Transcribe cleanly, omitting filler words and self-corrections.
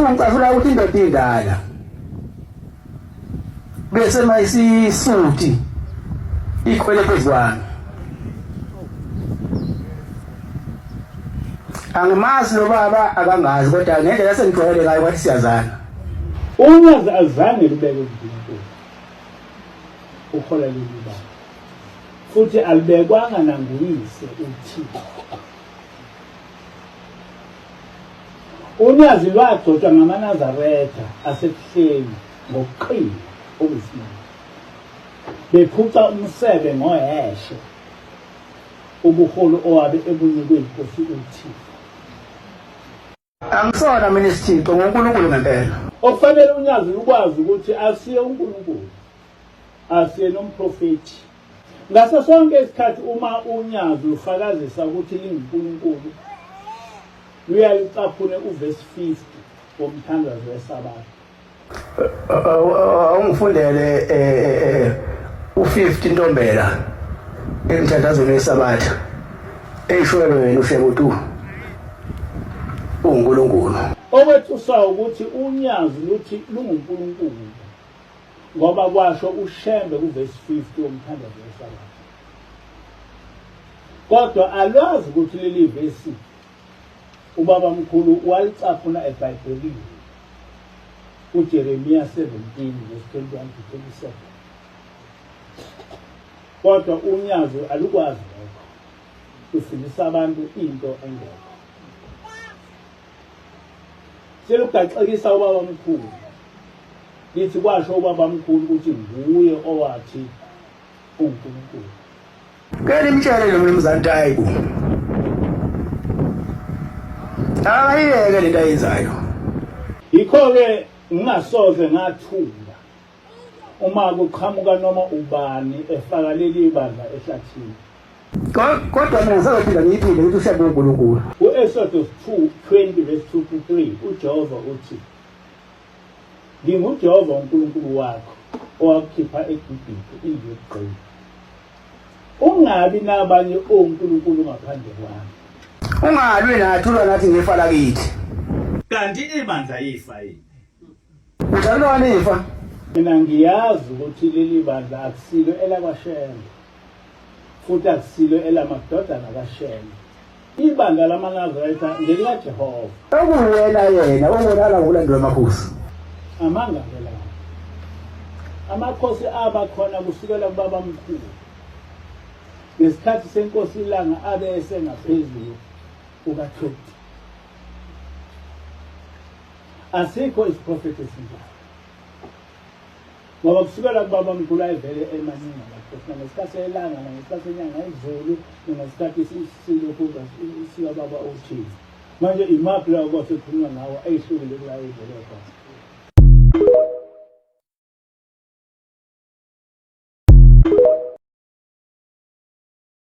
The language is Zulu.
Okungicasula ukuthi indoda indala. Bese mayisisuthi ikhwele phezu kwami. Angimazi lo baba akangazi kodwa ngendlela esengijwayele ngayo kwathi siyazana. Unyazi azange lubeke uNkulunkulu. Uhola leli baba. Futhi alibekwanga nanguyise uThixo. Unyazi lwagcotshwa ngamaNazaretha aseBuhleni ngokuqina okuyisimanga. Bephuca umsebe ngoheshe ubuholi owabe ebunikwe inkosi uThixo. Angisona mina isithixo ngoNkulunkulu ngempela. Okufanele unyazi lukwazi ukuthi asiye uNkulunkulu, asiye nomprofethi. Ngaso sonke isikhathi uma unyazi lufakazisa ukuthi linguNkulunkulu, luyalucaphune uvesi 50 womthandazo weSabatha. Awungifundele u50 Ntombela emthandazweni weSabatha eyishwele wena uhleka uthi uNkulunkulu. Okwethusayo ukuthi unyazi luthi lunguNkulunkulu ngoba kwasho uShembe kuvesi 50 womthandazo weSabatha. Kodwa alwazi ukuthi leli vesi ubaba mkhulu walicaphuna eBhayibhelini uJeremiya 17 verse 21 to 27. Kodwa unyazi alukwazi lokho, lufundisa abantu into engekho. Selugaxekisa ubaba mkhulu, lithi kwasho ubaba mkhulu ukuthi nguye owathi uNkulunkulu. Ke nimtshele lo mnumzane ukuthi hayi bo. Akayiyeke lento ayenzayo. Yikho-ke ngingasoze ngathula uma kuqhamuka noma ubani efaka leli bandla ehlathini. Kodwa mina ngisazophinda ngiyiphinde ukuthi ushebe uNkulunkulu. U-Exodus 2:20 verse 2 to 3 uJehova uthi NginguJehova uNkulunkulu wakho owakukhipha eGibhithe indlu yobugqila. Ungabi nabanye onkulunkulu ngaphandle kwami. Ungalwi nathi ulwa nathi ngefa lakithi. Kanti ibandla ifa yini? Uthani ifa? Mina ngiyazi ukuthi leli bandla akusilo elakwaShembe futhi akusilo elamadodana kaShembe. Ibandla lamaNazaretha ngelikaJehova. Okuwena yena obonakala ngokulandela amakhosi. Amanga ke lawo. Amakhosi aba khona kusukela kubabamkhulu. Ngesikhathi senkosi iLanga abe esengaphezulu kuka-20. Asikho isiprofetho esinjalo. Ngoba kusukela kubaba mkhulu ayevele emaningi amakhosi nangesikhathi elanga nangesikhathi enyanga izulu nangesikhathi silokhu sikababa uthini. Manje imaphi lawo kwase kukhulunywa ngawo ayihlukile kula evele khona.